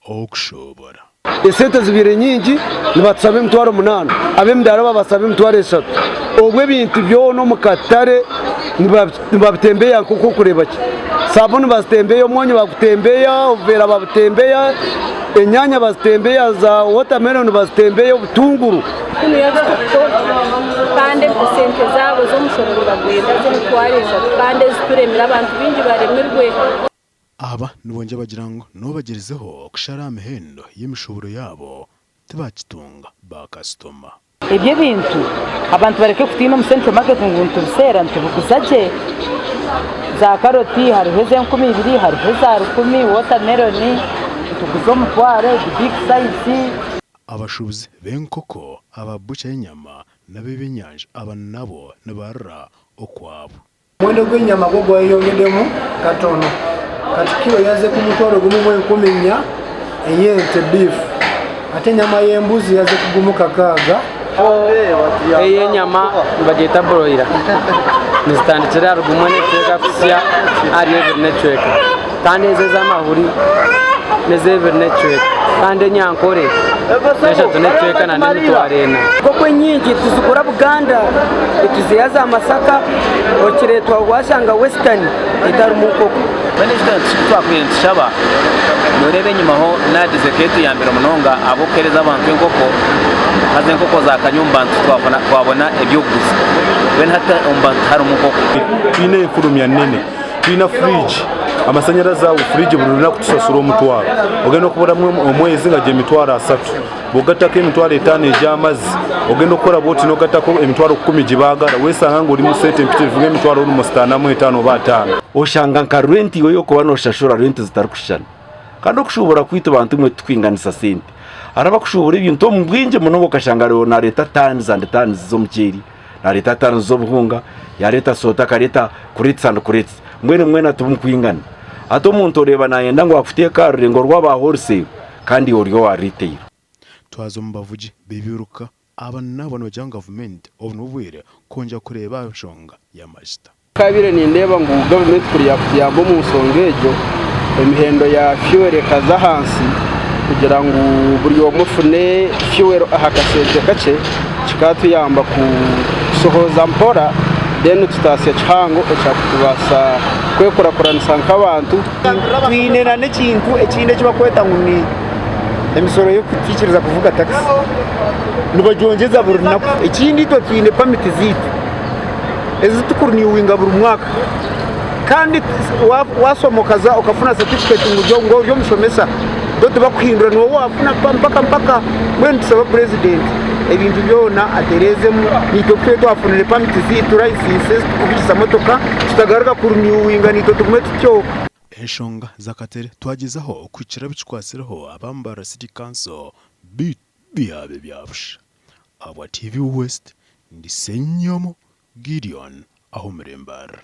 Okushoobora. Esente zibaire nyingi nibatusaba emitwaro munaana, ab'emidaara babasaba emitwaro eshatu. Obwo ebintu byona omu katare nibabitembeya nk'oku orikureeba ki. Sabuuni bazitembeya, omwonyo bagutembeya, obuveera babutembeya, enyaanya bazitembeya, za wotameloni bazitembeya, obutunguru. Niyo turikukora kandi esente zaabo z'omushoro nibagwenda z'emitwaro eshatu kandi ezituremire abantu baingi baremirwe. Aba nibongyera bagira ngu n'obu bagyerizeho kushara aha mihendo y'emishuuburo yaabo, tibakitunga baakasitoma. Ebyo ebintu abantu bareke kutiina omu Central Market ngu nitubiseera nitubiguza gye. Za karoti hariho ez'enkumi ibiri hariho eza rukumi, wotameloni nituguza omutwaro egi big size. Abashuubuzi b'enkoko, aba bukya y'enyama n'ab'ebyenyanja aba nabo nibarira okwabo. Omuwendo gw'enyama gwo gwayeyongedemu katono. Kati kilo yaze ku mutwaro gumu mu enkumi nya ey'ente, beef, ate enyama y'embuzi yaze ku gumu kakaaga. Ey'enyama nibagyeta broiler nizitandikira ahari gumwe n'ekicweka kuhitsya ahari ebiri n'ekicweka kandi ezo ez'amahuri n'ez'ebiri n'ekicweka kandi enyankore n'eshatu n'ekicweka nana emitwaro ena. Enkoko enyingi tizigura Buganda nituziiha za Masaka okireetwa washanga Western etarimu nkoko. Mbwenu eki twakubaire nitushaba noreeba enyimaho NAADS eketuyambire munonga ahabw'okuheereza abantu enkoko haza enkoko zakanya omu bantu twabona eby'okuguza mbwenu hati omu bantu tiharimu nkoko. Twine enfurumya nene, twine fridge, amasanyarazi ago fridge buri runaku tusasura omutwaro, ogenda okuburamu omwezi nga gye emitwaro asatu, bwogatako emitwaro etano egy'amazi, ogenda okukora bwoti nogatako emitwaro kukumi gibagara, wesanga ngu orimu sente mpitirivu nk'emitwaro almost ana mwetano oba atano. Oshanga nka rent iwe ey'okuba noshashura rent zitarikushushana. Kandi okushuubura kwaitu bantu imwe titukwinganisa sente. Hariho abakushuubura ebintu omu bwingi munonga okashanga ariho nareeta tons and tons z'omuceeri, nareeta tons z'obuhunga, yareeta soda akareeta crates and crates. Mbwenu mwena timukwingana. Hati omuntu oreeba nayenda ngu akuteeke aha rurengo rw'aba wholesale kandi iwe ori owa retail. Twaza omu bavugi b'ebiiruka aba nabo nibagira ngu gavumenti obu nibwo bwire kwongyera kureeba aha nshonga y'amajuta. Nkabaire nindeeba ngu gavumenti kuri yakutuyamba omu nshonga egyo, emihendo ya fuel ekaza ahansi kugira ngu buri omwe ofune fuel aha kasente kakye, kikatuyamba kushohoza mpora then tutaasya kihango ekyakutubaasisa kwekurakuranisa nk'abantu. Twine nana ekintu ekindi eki barikweta ngu ni emisoro y'okutwikiriza kuvuga takisi nibagyongyeza buri runaku. Ekindi itwe twine pamiti zaitu ezi turikuriniyuwinga buri mwaka kandi waashoma okaza okafuna satifiketi ngu ori omushomesa bo tibakuhindura niiwe waafuna mpaka mpaka. Mbwenu nitushaba purezidenti ebintu byona atereezemu naitwe ku turiba twafunire pamiti zaitu, layisinsi ezi turikuvugisa motoka tutagaruka kuriniyuwinga naitwe tugume tutyo. Enshonga z'akatere twagyezaho kuhikira abikikwatsireho aba Mbarara City Council beitu byaba ebya busha. Ahabwa TV West, ndi Ssenyomo Gideon ah'omuri Mbarara.